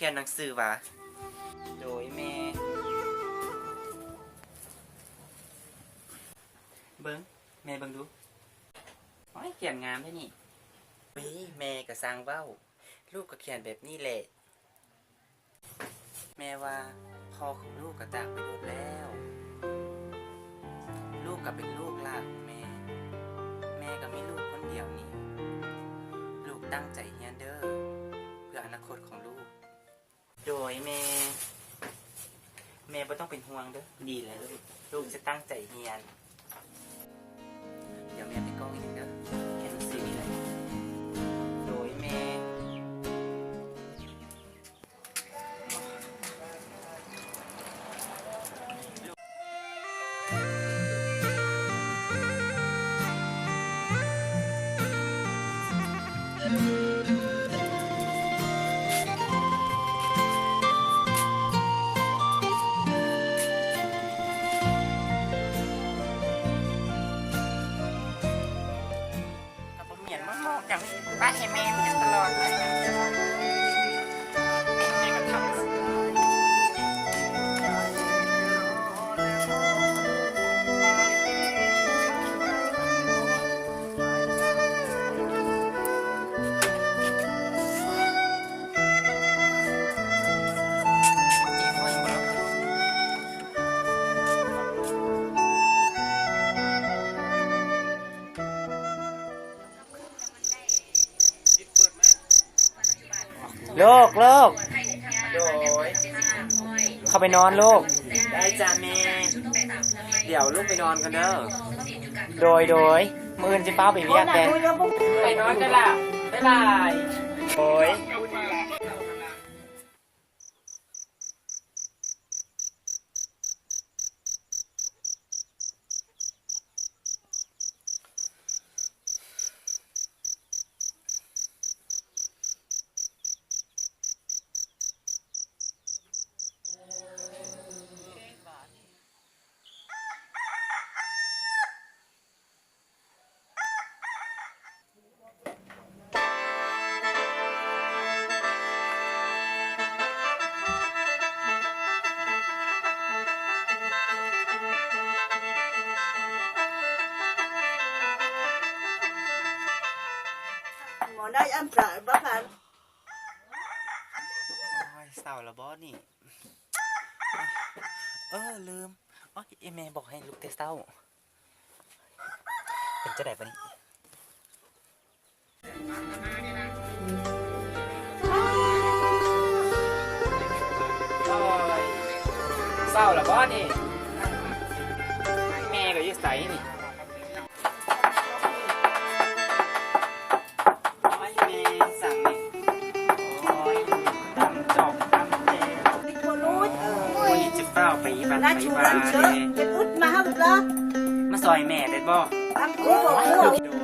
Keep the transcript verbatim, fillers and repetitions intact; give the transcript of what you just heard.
ขียนหนังสือหวา โดยแม่ เบิ่ง แม่เบิ่งดู โอ้ย เขียนงามแท้นี่ เฮ้ย แม่ก็ซ่างเว้า ลูกก็เขียนแบบนี้แหละ แม่ว่าพ่อของลูกก็จากไปโดนแล้ว ลูกก็เป็นลูกหลานของแม่ แม่ก็มีลูกคนเดียวนี่ ลูกตั้งใจเรียนเด้อ เพื่ออนาคตของลูก โดยแม่ แม่บ่ต้องเป็นห่วงเด้อ ดีแล้วลูก ลูกจะตั้งใจเรียน เดี๋ยวแม่ไปกองอีกเด้อ เขียนหนังสือนี่แหละ โดยแม่ กับบ่เมียนมันมองจัง ป้าให้แม่มันตลอดเลย แม่ก็ทำ ลูก ลูก โดย เข้าไปนอนลูก ได้จ้าแม่ เดี๋ยวลูกไปนอนกันเด้อ โดย โดย มื้ออื่นสิฟ้าวไปเวียกแด ไปนอนกันล่ะ บ๊ายบาย โดย หมอได้อ้ำสาบ้าพัน โอ้ย เศร้าละบอสนี่ เออ ลืม โอ้ย อีแม่บอกให้ลุกแต่เศร้า เป็นจะได๋ปะนี่ โอ้ย เศร้าละบอสนี่ แม่ก็อยู่ไสนี่ โอ้ย แม่สั่งนี่ โอ้ย ตำจอกตำแจว โอ้ย จะเฝ้าไปบ้านไปบ้านเลย มาซอยแม่ได้บ่ ครับ โอ้โห